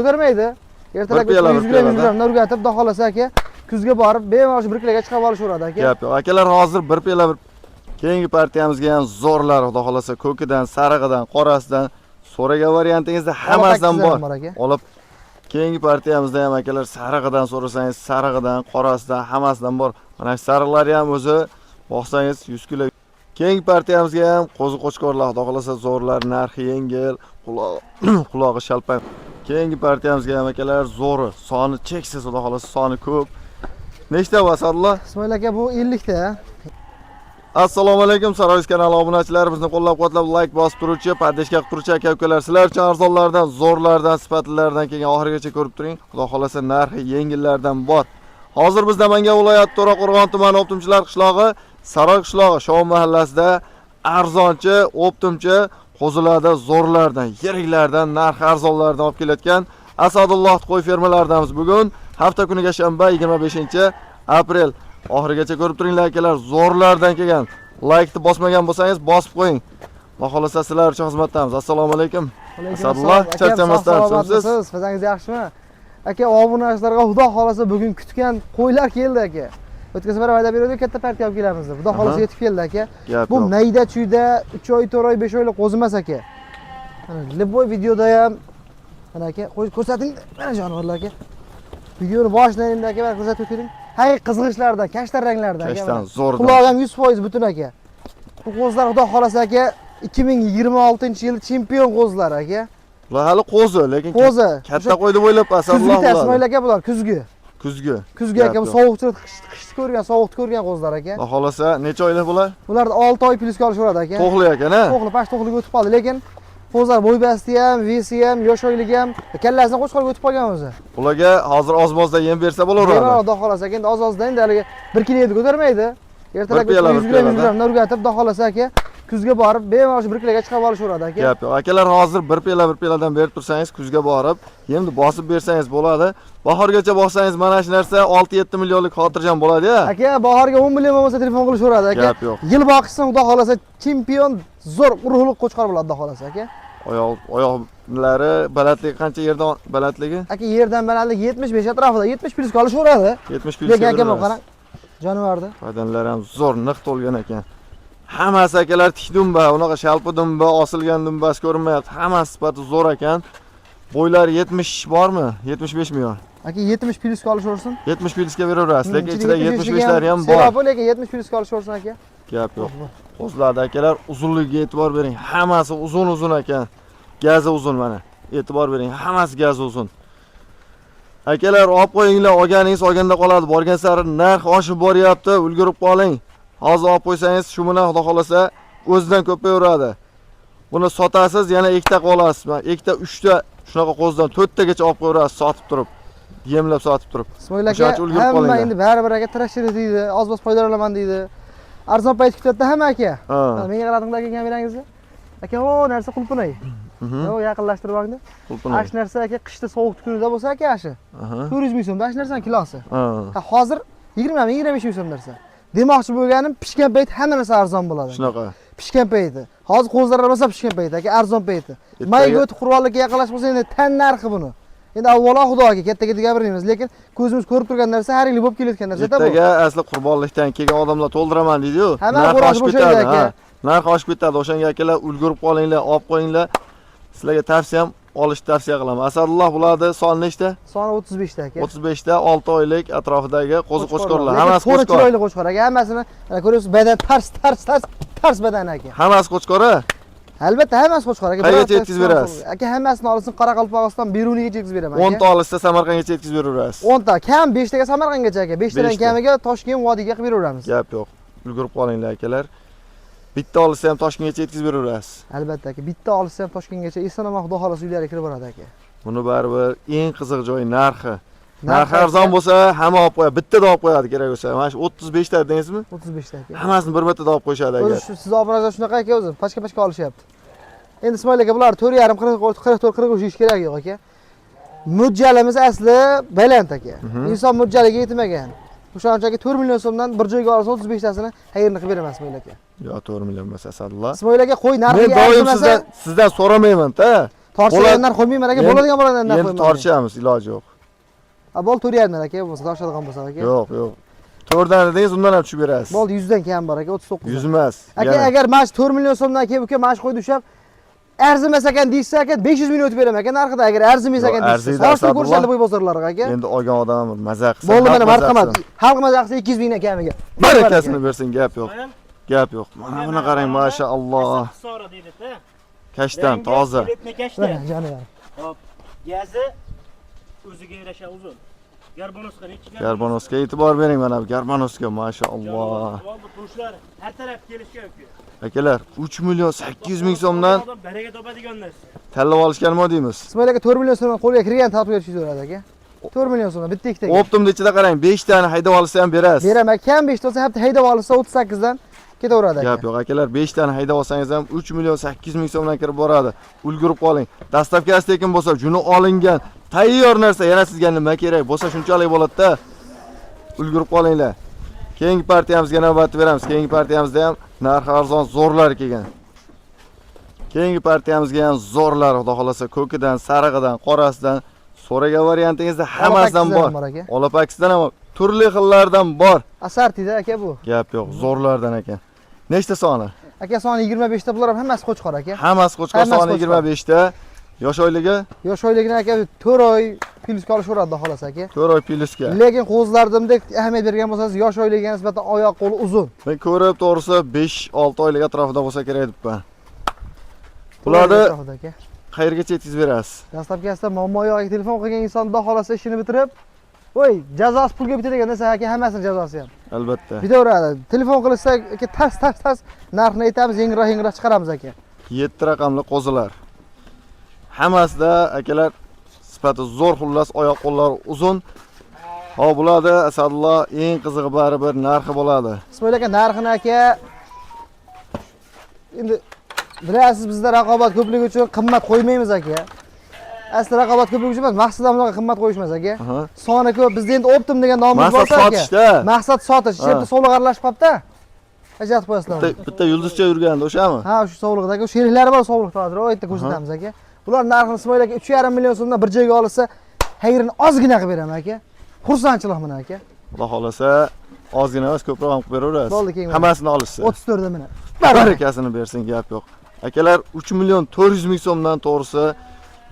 Ko'tarmaydi. Ertalab Bir piyola, 100 bir gramm, 100 piyola. Grammdan o'rgatib, xudo xohlasa aka, kuzga borib bemalol shu 1 kiloga chiqarib olishaveradi aka. Gap yo'q. Akalar, hozir bir piyola bir keyingi partiyamizga ham zo'rlar, xudo xohlasa, ko'kidan, sarig'idan, qorasidan so'ragan variantingizda hammasidan Ola bor. takkizlar ham bor aka. Olib keyingi partiyamizda ham, akalar, sarig'idan so'rasangiz, sarig'idan, qorasidan, hammasidan bor. Mana shu sarig'lari ham o'zi boqsangiz 100 kilo. Keyingi partiyamizga ham qo'zi qo'chqorlar, xudo xohlasa, zo'rlar, narxi yengil, qulog'i shalpang. Keyingi partiyamizga ham, akalar, zo'ri, soni cheksiz, xudo xohlasa, soni ko'p. Nechta bu, Asadullo? Ismoil aka, bu 50 ta. Assalomu alaykum, Saroys kanali obunachilari, bizni qo'llab-quvvatlab like bosib turuvchi, поддержка qilib turuvchi aka-ukalar. Sizlar uchun arzonlardan, zo'rlardan, sifatlilardan kelgan, oxirigacha ko'rib turing. Xudo xolasa, narxi yengillardan bor. Hozir biz Namangan viloyati To'raqo'rg'on tumani O'ptimchilar qishlog'i, Saroy qishlog'i, Shovun mahallasida arzonchi, o'ptimchi qo'zilarda zo'rlardan, yeriklardan, narxi arzonlardan olib kelayotgan Asadulloh qo'y fermalaridamiz bugun. Hafta kuniga shanba, 25 aprel. Oxirigacha ko'rib turinglar, akalar, zo'rlardan kelgan. Laykni bosmagan bo'lsangiz, bosib qo'ying. Xudo xolasa, sizlar uchun xizmatdamiz. Assalomu alaykum. Alaykum Asadulloh, assalom. Akam, charchamasdan sog' sizsiz? salomatmisiz? Fazangiz yaxshimi? Aka, obunachilarga xudo xolasa bugun kutgan qo'ylar keldi, aka. O'tgan safar va'da bergandik, katta partiya olib kelamiz deb. Xudo xolasa, yetib keldi, aka. Gap Bu yo'q. mayda chuyda 3 oy, 4 oy, 5 oylik qo'zi emas, aka. Mana любой videoda ham, mana aka, qo'y ko'rsating, mana jonivorlar, aka. Videoni boshidan endi, aka, mana ko'rsatib o'ting. Haqiqiy qizg'ishlardan, kashtar ranglardan, aka. Kashtan, Mana. zo'rdan. Qulog'i ham 100% butun, aka. Bu qo'zilar, xudo xolasa, aka, 2026-yil chempion qo'zilar, aka. Bular hali qo'zi, lekin Qo'zi. katta qo'y deb o'ylab Kuzgi Asadulloh bularni. Ismoil aka, bular kuzgi. Kuzgi. Kuzgi, Gap aka, bu yo'q. sovuqchi qishni ko'rgan, sovuqni ko'rgan qo'zilar, aka. Xudo xolasa, necha oylik bular? Bularni 6 oy plyusga olishaveradi, aka. To'qli ekan, a? To'qli, pash to'qliga o'tib qoldi, lekin qo'zilar bo'y basti ham, вес i ham, yosh oyligi ham, kallasini qo'chqorga o'tib qolgan o'zi. Bularga hozir oz-mozda yem bersa bo'laveradi. Bemalol, xudo xolasa, aka, endi oz ozdan endi haligi 1 kilo endi ko'tarmaydi. Ertalab Bir piyola, 100 bir gramm, 100 piyola. Grammdan o'rgatib, xudo xolasa, aka, kuzga borib bemalol shu 1 kiloga chiqarib olishaveradi, aka. Gap yo'q. Akalar, hozir bir piyola, bir piyolardan berib tursangiz, kuzga borib, yemni bosib bersangiz bo'ladi. Bahorgacha boqsangiz, mana shu narsa 6-7 millionlik xotirjam bo'ladi-ya. Aka, bahorga 10 million bo'lmasa telefon qilishaveradi, aka. Gap yo'q. Yil boqishsin, xudo xolasa, chempion zo'r urug'liq qo'chqor bo'ladi, xudo xolasa, aka. Oyoqlari balandligi qancha, yerdan balandligi? Aka, yerdan balandlik 75 atrofida, 70 plyusga olishaveradi. 70 plyusga Lekin aka, bu beraverasiz. qarang. Jonivorni. Badanlari ham zo'r, niq to'lgan ekan. Hammasi, akalar, tik dumba, unaqa shalpi dumba, osilgan dumbasi ko'rinmayapti. Hammasi sifati zo'r ekan. Bo'ylari 70 bormi? 75 mi yo'q? Aka, 70 plyusga olishaversin. 70 plyusga beraverasiz, lekin ichida 75 75lari ham bor. Serobi, lekin 70 plyusga olishaversin, aka. Gap yo'q. Qo'zilarda, akalar, uzunligiga e'tibor bering. Hammasi uzun-uzun ekan. Gazi uzun mana. E'tibor bering, hammasi gazi uzun. Akalar, olib qo'yinglar, olganingiz olganda qoladi. Borgan sari narx oshib boryapti, ulgurib qoling. Hozir olib qo'ysangiz, shu bilan xudo xolasa o'zidan ko'payaveradi. Buni sotasiz, yana ikkita qolasiz. Mana ikkita, uchta shunaqa qo'zidan to'rttagacha olib qo'yaverasiz, sotib turib. Yemlab sotib turib. Ismoil aka, O'shaning uchun ulgurib hamma qolinglar. Endi baribir, aka, trashir deydi, oz-oz foydalanaman deydi. Arzon payt kutadi hamma, aka. Mana menga qaradinglar, aka, kamerangizni. Aka, o narsa qulpinay. O yaqinlashtirib olingda. Qulpinay. Ana shu narsa, aka, qishda sovuq kunida bo'lsa, aka, shu. 400 ming so'mda shu narsani kilosi. Ha, hozir 20 ming, 25 ming so'm narsa. Demoqchi bo'lganim, pishgan payt hamma narsa arzon bo'ladi. Shunaqa. Pishgan payti. Hozir qo'zilar rosa pishgan payti, aka, arzon payti. Mayga o'tib, qurbonlikka yaqinlashib qolsa, endi tan narxi buni. Endi avvalo xudo, aka, katta katta gapirmaymiz, lekin ko'zimiz ko'rib turgan narsa, har yili bo'lib kelayotgan narsa-da bu. Ertaga asli qurbonlikdan kelgan odamlar to'ldiraman deydi-yu. Hamma Narx xo'roz oshib bo'shaydi, ketadi, aka. ha. Narx oshib ketadi. O'shanga, akalar, ulgurib qolinglar, olib qo'yinglar. Sizlarga tavsiyam, olishni tavsiya qilaman. Asadulloh, bularni soni nechta? Soni 35 ta, aka. 35 ta 6 oylik atrofidagi qo'zi qo'chqorlar. Lekin Hammasi to'g'ri, qo'chqor. Chiroyli qo'chqor, aka. Hammasini mana ko'ryapsiz, badan tars tars tars tars badan, aka. Hammasi qo'chqor, a? Albatta, hammasi qo'chqor, aka. Qayergacha Birorta yetkazib berasiz? Aka, hammasini olsin, Qoraqalpog'iston, Beruniygacha yetkazib beraman, 10 aka. ta olishsa, Samarqandgacha yetkazib beraverasiz. 10 ta, kam 5 taga Samarqandgacha, aka. 5 tadan Beshta. kamiga Toshkent vodiyga qilib beraveramiz. Gap yo'q. Ulgurib qolinglar, akalar. Bitta olsa ham Toshkentgacha yetkazib beraverasiz. Albatta, aka, bitta olsa ham Toshkentgacha eson omon, xudo xohlasa, uylariga kirib boradi, aka. Buni baribir eng qiziq joyi narxi. Narxi Narxi arzon bo'lsa, hamma olib qo'yadi. Bittada olib qo'yadi kerak bo'lsa. Mana shu 35 ta dedingizmi? 35 ta, aka. Hammasini bir martada olib qo'yishadi O'zi agar. shu siz obunachilar shunaqa, aka, o'zi pachka-pachka olishyapti. Endi, Ismoil aka, bular 4,5, 44, 43 yeyish kerak yo'q, aka. Mo'ljalimiz asli baland, aka. Inson mo'ljaliga yetmagan. O'shaning uchun, aka, 4 million so'mdan bir joyga olsa 35 tasini xayrni qilib beraman, Ismoil aka. Yo, 4 million emas, Asadullo. Ismoil aka, qo'y Men narxiga doim arzimasa sizdan so'ramayman-da. Tortishadigan narx qo'ymayman aka, bo'ladigan bo'ladigan narx Endi qo'ymayman. tortishamiz, iloji yo'q. Ha, bo'ldi 4,5 dan aka, bo'lmasa tortishadigan bo'lsa aka. Yo'q, yo'q. 4 dan dedingiz, undan ham tushib berasiz. Bo'ldi 100 dan kam bor aka, 39. 100 emas. Aka, yana. agar mana shu 4 million so'mdan kelib uka mana shu qo'yni ushlab arzimas ekan deyishsa aka, 500 ming o'tib beraman aka narxida, agar arzimas Yo'q, ekan deyishsa. arziydi, Solishtirib Asadullo. ko'rishadi bu bozorlarga aka. Endi olgan odam maza qilsa. Bo'ldi xalq mana maza marhamat. qilsin. Xalq maza qilsa 200 mingdan kamiga. Barakasini bersin, gap yo'q. Gap yo'q. Mana buni qarang, mashaalloh. Hisori deydi-da. Kashtan toza. Elitni kashta. Mana joni yarim. Hop. Gazi o'ziga yarasha uzun. Garbonosga nechi Garbonosga e'tibor bering mana bu garbonosga, mashaalloh. Bo'ldi, tushlar har taraf kelishgan uka. Akalar, 3 million 800 ming so'mdan Odam baraka topadigan narsa. tanlab olishgan nima deymiz? Ismoil aka 4 million so'mdan qo'lga kirgan topib berishingiz bo'ladi aka. 4 million so'mdan bitta ikkita. Оптом ni ichida qarang, 5 tani haydab olsa ham berasiz. Beraman, kam 5 bo'lsa, hafta haydab olsa 38 dan ketaveradi aka. Gap yo'q akalar, 5 tani haydab olsangiz ham 3 million 800 ming so'mdan kirib boradi. Ulgurib qoling. Доставка si tekin bo'lsa, juni olingan, tayyor narsa, yana sizga nima kerak? Bo'lsa shunchalik bo'ladi-da. Ulgurib qolinglar. Keyingi partiyamizga navbatni beramiz. Keyingi partiyamizda ham narxi arzon zo'rlar kelgan. Keyingi partiyamizga ham zo'rlar, xudo xolasa, ko'kidan, sarig'idan, qorasidan so'ragan variantingizda hammasidan Olapakisidan bor. ham bor aka. Olapakisidan ham bor. Turli xillardan bor. Asartida aka bu. Gap yo'q, zo'rlardan ekan. Nechta soni? Aka soni 25 ta, bular ham hammasi qo'chqor aka. Hammasi qo'chqor Hammasi soni qo'chqor. 25 ta. Yosh oyligi Yosh oyligini aka 4 oy plyusga olishaveradi xolos aka. 4 oy plyusga. Lekin qo'zilardimdek ahamiyat bergan bo'lsangiz, yosh oyligiga nisbatan oyoq qo'li uzun. Men ko'rib, to'g'risi 5-6 oylik atrofida bo'lsa kerak debman. Bularni Atrofida aka. qayergacha yetkazib berasiz? Доставка sida muammo yo'q, aka, telefon qilgan inson xudo xolasa ishini bitirib, voy, jazosi pulga bitadigan narsa aka, hammasini jazosi ham. Albatta. Bitaveradi. Telefon qilishsa aka, tas tas tas narxini aytamiz, yengilroq yengilroq chiqaramiz aka. 7 raqamli qo'zilar. Hammasida akalar sifati zo'r, xullas oyoq qo'llari uzun. Hop, bo'ladi Asadullo, eng qizig'i baribir narxi bo'ladi. Ismoil aka narxini aka endi bilasiz, bizda raqobat ko'pligi uchun qimmat qo'ymaymiz aka. Asli raqobat ko'pligi uchun emas, maqsad ham bunaqa qimmat qo'yishmas aka. Soni ko'p, bizda endi оптом degan nomimiz Maqsad bo'lsa aka. sotishda. Maqsad sotish. Ha. Shu sovliq aralashib qolibdi. Ajratib qo'yasizlar. Bitta yulduzcha yurgandi o'shami? Ha, shu sovliqda aka, sheriklari bor sovliqda hozir, o yerda ko'rsatamiz aka. Bular narxini Ismoil aka 3,5 million so'mdan bir joyga olsa, xayrini ozgina qilib beraman aka. Xursandchilik bilan aka. Xudo xolasa ozgina emas, ko'proq ham qilib beraverasiz. Bo'ldi, keyin Hammasini olishsa. 34 da mana. Barakasini bersin, gap yo'q. Akalar, 3 million 400 ming so'mdan to'g'risi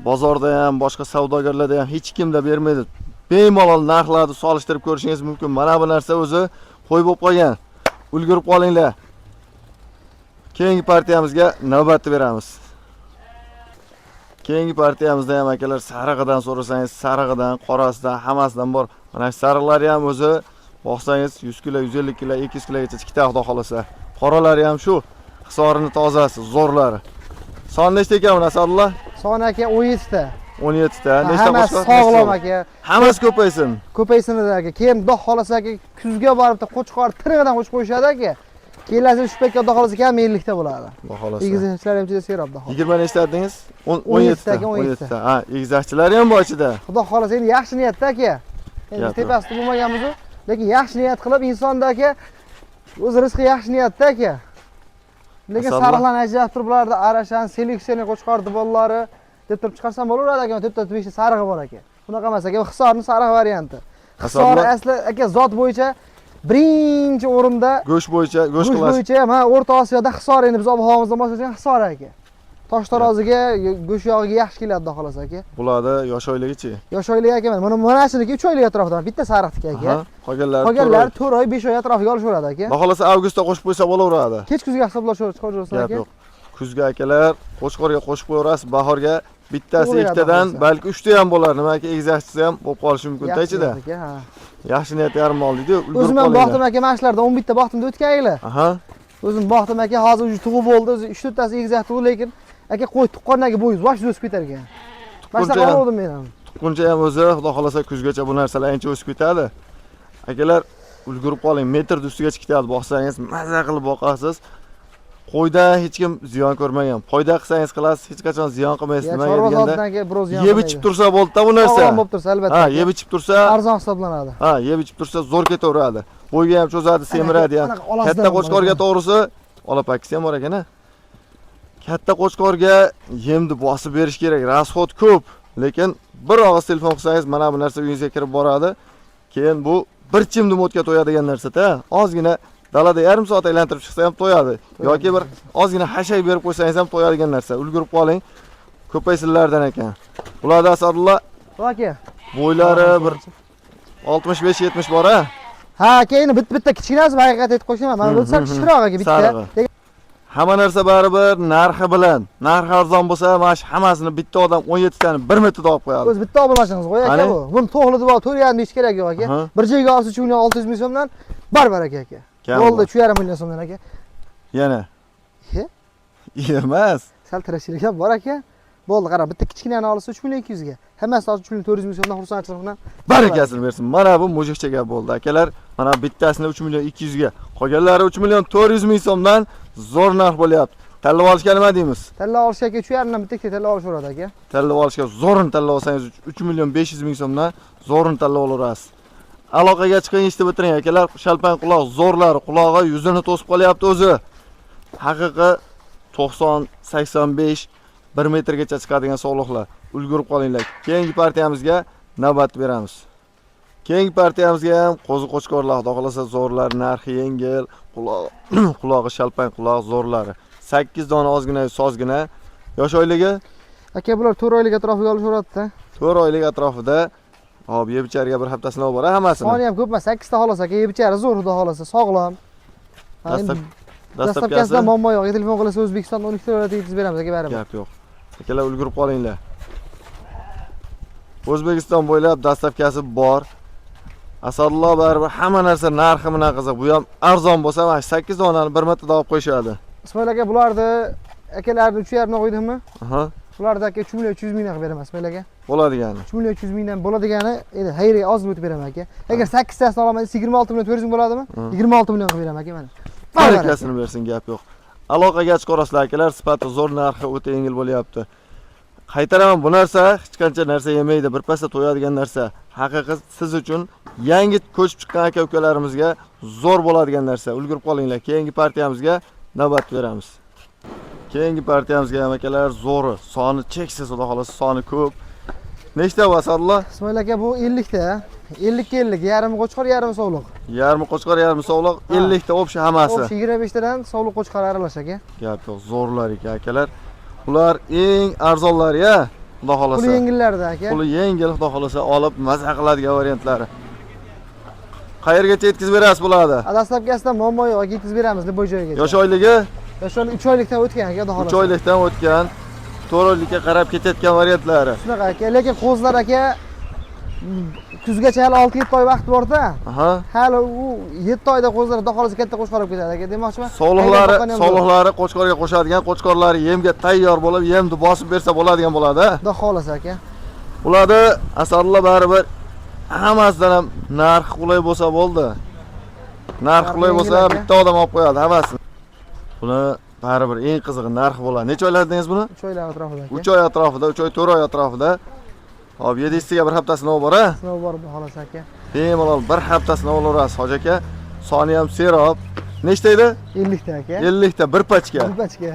bozorda ham, boshqa savdogarlarda ham hech kimda bermaydi. Bemalol narxlarni solishtirib ko'rishingiz mumkin. Mana bu narsa o'zi qo'y bo'lib qolgan. Ulgurib qolinglar. Keyingi partiyamizga navbatni beramiz. Keyingi partiyamizda ham akalar sarig'idan so'rasangiz, sarig'idan, qorasidan, hammasidan bor. Mana shu sarig'lari ham o'zi boqsangiz 100 kilo, 150 kilo, 200 kilogacha chiqadi xudo xolasa. Qoralari ham shu Hisorini tozasi, zo'rlari. Son nechta ekan buni Asadullo? Son aka 17 ta. 17 ta. Nechta Hammasi qo'chqor? sog'lom aka. Hammasi ko'paysin. Ko'paysin aka. Keyin xudo xolasa aka kuzga borib qo'chqor tirig'idan qo'shib qo'yishadi aka. Kelasi shu paytga xudo xolasa kam 50 ta bo'ladi. Xudo xolasa. Egizakchilar ham juda serob xudo xolasa. 20 nechta dedingiz? 17 17 ta. aka, 17 17 ta. Ha, egizakchilari ham bor ichida. Xudo xolasa endi yaxshi niyatda aka. Endi biz Gap yo'q. tepasida bo'lmaganmiz, lekin yaxshi niyat qilib insonda aka o'z rizqi yaxshi niyatda aka. Lekin Asallo. sariqlarni ajratib turib bularni arashan, seleksiyaning qo'chqor dubollari deb turib chiqarsam bo'laveradi aka. To'rtta beshta sarig'i bor aka. Bunaqa emas aka, bu Hisorning sariq varianti. Hisor Asallo. asli aka zot bo'yicha birinchi o'rinda. Go'sht bo'yicha go'sht Go'sht qilasiz. bo'yicha ham ha, O'rta Osiyoda Hisor endi biz ob-havomizda moslashgan Hisor aka. Tosh taroziga, go'sht yog'iga yaxshi keladi xudo xolasa aka. Bularda yosh oyligichi? Yosh oylik aka mana mana shuniki 3 oylik atrofida bitta sariqniki aka. Aha, qolganlari Qolganlari 4 oy, 5 oy atrofiga olishaveradi aka. Xudo xolasa avgustda qo'shib qo'ysa bo'laveradi. Kech kuzga hisoblashaveradi, chiqaversa Gap aka. yo'q. Kuzga akalar qo'chqorga qo'shib qo'yaverasiz, bahorga bittasi To'g'ri, ikkitadan, xudo xohlasa. balki uchta ham bo'lar. Nimaki egizakchisi ham bo'lib qolishi mumkin Yaxshi ichida. niyat aka, ha. Yaxshi niyat yarim mol deydi, ulgurib O'zim ham qolinglar. boqdim aka, mana shularda 11 ta boqdimda o'tgan yili. O'zim boqdim aka, hozir уже tug'ib bo'ldi, o'zi 3-4 tasi egizak tug'di, lekin aka qo'y tuqqandan keyin bo'yi bosh o'sib ketar ekan. Mana shunaqa oldim men ham. Tuqquncha ham o'zi xudo xolasa kuzgacha bu narsalar ancha o'sib ketadi. Akalar, ulgurib qoling, metr ustiga chiqib ketadi, boqsangiz maza qilib boqasiz. Qo'ydan hech kim ziyon ko'rmagan. Foyda qilsangiz qilasiz, hech qachon ziyon qilmaysiz. Ya, Nimaga chorva deganda, zotidan aka biroz ziyon yeb qilmaydi. ichib tursa bo'ldi-da bu narsa. Sog'lom bo'lib tursa albatta. Ha, Aka. yeb ichib tursa, arzon hisoblanadi. ha, yeb ichib tursa zo'r ketaveradi. Bo'yga ham cho'zadi, semiradi ham. Anaqa olasidan Katta ham bor qo'chqorga ekan. to'g'risi, olapakkisi ham bor ekan, ha. Katta qo'chqorga yemni bosib berish kerak, расход ko'p, lekin bir og'iz telefon qilsangiz mana bu narsa uyingizga kirib boradi. Keyin bu bir chimdim o'tga to'yadigan narsa-da. Ozgina dalada yarim soat aylantirib chiqsa ham to'yadi. Yoki bir ozgina xashak berib qo'ysangiz ham to'yadigan narsa. Ulgurib qoling. Ko'paysinlardan ekan. Ularda Asadulla Aka. bo'ylari bir 65-70 bor a? Ha, aka, endi bitta bitta kichkinasi haqiqat aytib qo'ysam, mana bu sal kichikroq aka bitta. Sarig'i. Hamma narsa baribir narxi bilan. Narxi arzon bo'lsa, mana shu hammasini bitta odam 17 tani 1 metrda olib qo'yadi. O'zi bitta olib qo'y aka Qani? bu. Buni to'g'ri deb 4,5 deyish kerak yo'q aka. Bir joyga olsa 3 million 600 ming so'mdan barbar aka aka. Kam Bo'ldi bu. 3,5 million so'mdan aka. Yana. He? Emas. Sal tirishchilik ham bor aka. Bo'ldi, qara, bitta kichkinani olsa 3 million 200 ga. Hammasini olsa 3 million 400 ming so'mdan xursandchilik bilan. Barakasini bersin. Mana bu mujikcha gap bo'ldi akalar. Mana bittasini 3 million 200 ga, qolganlari 3 million 400 ming so'mdan zo'r narx bo'lyapti. Tanlab olishga nima deymiz? Tanlab olish aka 3,5 dan bitta tanlab olishaveradi aka. Tanlab olishga zo'rini tanlab olsangiz 3 million 500 ming so'mdan zo'rini tanlab olaverasiz. Aloqaga chiqing, ishni bitiring akalar. Shalpang quloq zo'rlari, qulog'i yuzini to'sib qolyapti o'zi. Haqiqiy 90, 85, 1 metrgacha chiqadigan sog'liqlar. Ulgurib qolinglar. Keyingi partiyamizga navbat beramiz. Keyingi partiyamizga ham qo'zi qo'chqorlar, xudo xohlasa zo'rlar, narxi yengil, qulog'i shalpang quloq zo'rlari. 8 dona ozgina, sozgina. Yosh oyligi Aka, bular 4 oylik atrofiga olishaveradida. 4 oylik atrofida. Hop, yeb icharga bir haftasini olib bor hammasini. Soni ham ko'p emas, 8 ta xolos aka, yeb ichari zo'r, xudo xohlasa, sog'lom. Ha, endi Dastavkasi Dastavkasidan muammo yo'q. Telefon qilsa O'zbekistonda 12 ta viloyatga yetkazib beramiz aka baribir. Gap yo'q. Akalar, ulgurib qolinglar. O'zbekiston bo'ylab dastavkasi bor. Asadullo baribir hamma narsa narxi bilan qiziq. Bu ham arzon bo'lsa, mana 8 donani bir martada olib qo'yishadi. Ismoil aka, bularni akalarni 3,5 qo'ydimmi? Aha, Bularni aka 3 million 300 mingdan qilib beraman Ismoil aka. Bo'ladigani. 3 million 300 mingdan bo'ladigani endi xayriga ozgina o'tib beraman aka. Agar 8 tasini olaman desa 26 million 400 ming bo'ladimi? 26 million qilib beraman aka mana. Baribir aka. Barakasini bersin, gap yo'q. Aloqaga chiqarasizlar akalar, sifati zo'r, narxi o'ta yengil bo'lyapti. Qaytaraman, bu narsa hech qancha narsa yemaydi, bir pasda to'yadigan narsa. Haqiqiy siz uchun yangi ko'chib chiqqan aka ukalarimizga zo'r bo'ladigan narsa. Ulgurib qolinglar. Keyingi partiyamizga navbat beramiz. Keyingi partiyamizga ham akalar zo'ri, soni cheksiz, xudo xohlasa soni ko'p. Nechta bu Asadullo? Ismoil aka, bu 50 ta. 50 ga 50, yarmi qo'chqor, yarmi sovliq. Yarmi qo'chqor, yarmi sovliq, Ha. 50 ta общий hammasi. Общий 25 tadan sovliq qo'chqor aralash aka. Gap yo'q, zo'rlar ekan akalar. Ular eng arzonlari ya, xudo xohlasa. Puli yengillarda aka. Puli yengil, xudo xohlasa olib maza qiladigan variantlari. Qayergacha yetkazib berasiz bularni? Dastlabkisidan muammo yo'q, aka, yetkazib beramiz любой joygacha. Yosh oyligi Yosh oylik 3 oylikdan o'tgan aka, xudo 3 xohlasa. oylikdan o'tgan, 4 oylikka qarab ketayotgan variantlari. Shunaqa aka, lekin qo'zilar aka kuzgacha hali 6-7 oy vaqt borda. Hali u 7 oyda qo'zilar xudo xohlasa katta qo'chqor bo'lib ketadi aka demoqchiman. Sovliqlari, Haydab boqqani ham zo'r. sovliqlari qo'chqorga qo'shadigan, qo'chqorlari yemga tayyor bo'lib, yemni bosib bersa bo'ladigan bo'ladi. A? Xudo xohlasa aka. Ularni Asadullo baribir hammasidan ham narxi qulay bo'lsa bo'ldi. Narxi Narxi qulay bo'lsa yengil aka. Bitta odam olib qo'yadi hammasini. Buni baribir eng qizig'i narxi bo'ladi. Necha oylar dedingiz buni? 3 oylar atrofida aka. 3 oy atrofida, 3 oy, 4 oy atrofida. Hop, 7 ga bir hafta sinov bor a? Sinov bor xudo xohlasa aka. Bemalol bir hafta sinov olaverasiz hoji aka. Soni ham serob. Nechta edi? 50 ta aka. 50 ta bir pachka. Bir pachka.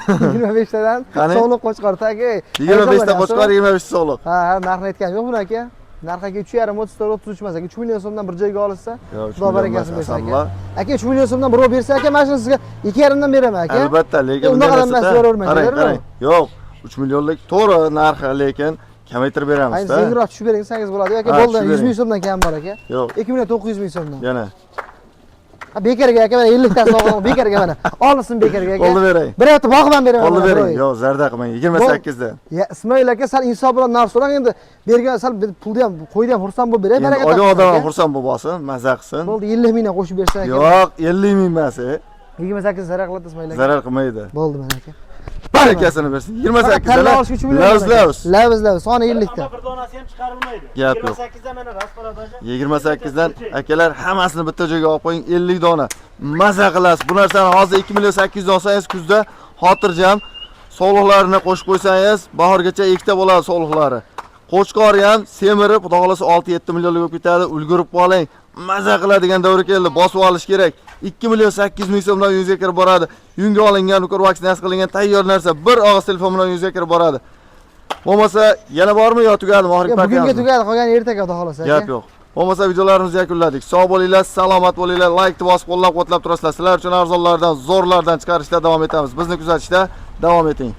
25 tadan Qani? sovliq qo'chqor aka. 25 ta qo'chqor, 25 ta sovliq. Ha, narxini aytganim yo'q buni aka. Narx aka 3,5 34 33 emas aka. 3 million so'mdan bir joyga olishsa, Yo'q, 3 Xudo million barakasini emas, bersin aka. Asadullo. Aka 3 million so'mdan birov bersa aka, mana shuni sizga 2,5 dan beraman aka. Albatta, lekin Unaqa bunday emas, narsada- beravermaydi, Qarang, to'g'rimi? qarang. Yo'q, 3 millionlik to'g'ri narxi, lekin kamaytirib Ayni beramiz-da. zengroq tushib bering desangiz bo'ladi yoki Ha, bo'ldi tushib 100 ming bering. so'mdan kam bor aka. Yo'q, 2 million 900 ming so'mdan. yana. Ha, bekorga aka mana 50 tasini olgan bekorga mana. Olsin bekorga aka. Qo'lni bering. Bir hafta bog'ib ham beraman. Qo'lni mana, bering. bir oy. Yo'q, zarda qilmang. 28 da. Ya Ismoil aka sal insof bilan narx so'rang endi bergan sal bir pulni ham qo'yni ham xursand bo'lib beray Endi baraka olgan topsin odam ham aka. xursand bo'lib olsin, maza qilsin. Bo'ldi 50 mingdan qo'shib bersa aka. Yo'q, 50 ming emas, e. 28 zarar qiladi Ismoil aka. Zarar qilmaydi. Bo'ldi mana aka. Barakasini bersin. 28 Tanlab olishga 3 million. Lavz lavz. Lavz lavz soni 50 ta. Amma bir donasi ham chiqarilmaydi. Gap yo'q. 28 dan mana распродажа. 28 dan akalar hammasini bitta joyga olib qo'ying, 50 dona. Maza qilasiz. Bu narsani hozir 2 million 800 olsangiz kuzda xotirjam sovliqlarini qo'shib qo'ysangiz, bahorgacha ikkita bo'ladi sovliqlari. Qo'chqori ham semirib, xudo xolasa 6-7 millionlik bo'lib ketadi. Ulgurib qoling. Maza qiladigan davri keldi. Bosib olish kerak. 2 million 800 ming so'mdan yuzga kirib boradi. Yunga olingan, ukol vaksinasiya qilingan tayyor narsa bir og'iz telefon bilan yuzga kirib boradi. Bo'lmasa yana bormi yo tugadimi oxirgi Yo, bugunga partiyamiz? tugadi, qolgani ertaga xudo xohlasa aka. Gap yo'q. Bo'lmasa videolarimizni yakunladik. Sog' bo'linglar, salomat bo'linglar, laykni bosib qo'llab-quvvatlab turasizlar. Sizlar uchun arzonlardan, zo'rlardan chiqarishda davom etamiz. Bizni kuzatishda davom eting.